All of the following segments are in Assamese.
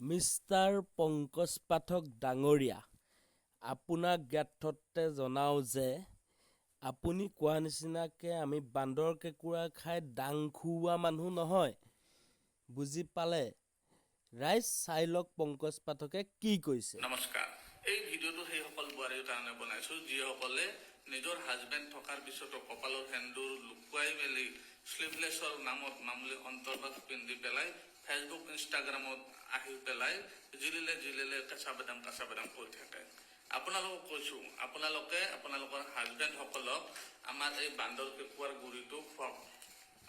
মিষ্টাৰ পংকজ পাঠক ডাঙৰীয়া, আপোনাক জ্ঞাতাৰ্থে জনাওঁ যে আপুনি কোৱা নিচিনাকৈ আমি বান্দৰ কেঁকোৰা খাই ডাং খুওৱা মানুহ নহয়, বুজি পালে? ৰাইজ, চাই লওক পংকজ পাঠকে কি কৈছে। নমস্কাৰ। এই ভিডিঅ'টো সেইসকল বোৱাৰীৰ কাৰণে বনাইছো, যিসকলে নিজৰ হাজবেণ্ড থকাৰ পিছতো কপালৰ সেন্দুৰ লুকুৱাই মেলি শ্লিভলেছৰ নামত মামুলি অন্তৰ্বাস পিন্ধি পেলাই ফেচবুক, ইনষ্টাগ্ৰামত আহি পেলাই জিলিলে জিলিলে কেঁচা বাদাম কেঁচা বাদাম কৈ থাকে। আপোনালোকক কৈছো, আপোনালোকে আপোনালোকৰ হাজবেণ্ডসকলক আমাৰ এই বান্দৰ কেঁকুৱাৰ গুড়িটো খুৱাওক।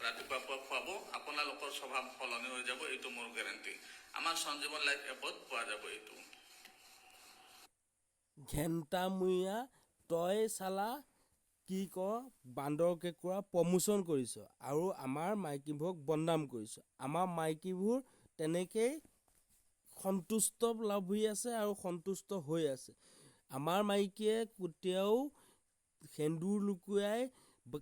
ৰাতিপুৱা পুৱা খুৱাব, আপোনালোকৰ স্বভাৱ সলনি হৈ যাব, এইটো মোৰ গেৰেণ্টি। আমাৰ সঞ্জীৱন লাইফ এপত পোৱা যাব এইটো। ঘেণ্টামূৰীয়া তই চালা কি ক, বান্দৰ কেঁকোৰা প্ৰমোচন কৰিছ আৰু আমাৰ মাইকীবোৰক বদনাম কৰিছ। আমাৰ মাইকীবোৰ তেনেকেই সন্তুষ্ট লাভি আছে আৰু সন্তুষ্ট হৈ আছে। আমাৰ মাইকীয়ে কেতিয়াও সেন্দুৰ লুকুৱাই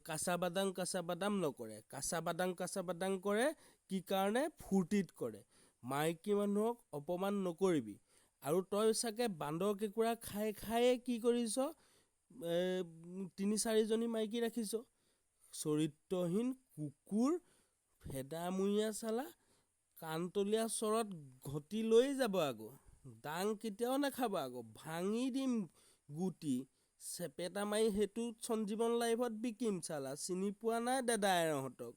কাঁচা বাদাম কাঁচা বাদাম নকৰে। কাঁচা বাদাম কাঁচা বাদাম কৰে কি কাৰণে? ফূৰ্তিত কৰে। মাইকী মানুহক অপমান নকৰিবি। আৰু তই চাগে বান্দৰ কেঁকোৰা খাই খায়ে কি কৰিছ, তিনি চাৰিজনী মাইকী ৰাখিছ। চৰিত্ৰহীন কুকুৰ, ফেদামূৰীয়া চালা, কাণতলীয়া চৰত ঘটি লৈ যাব আকৌ, ডাং কেতিয়াও নাখাব আকৌ, ভাঙি দিম গুটি চেপেটা মাৰি। সেইটো সঞ্জীৱন লাইফত বিকিম চালা, চিনি পোৱা নাই দাদাহঁতক।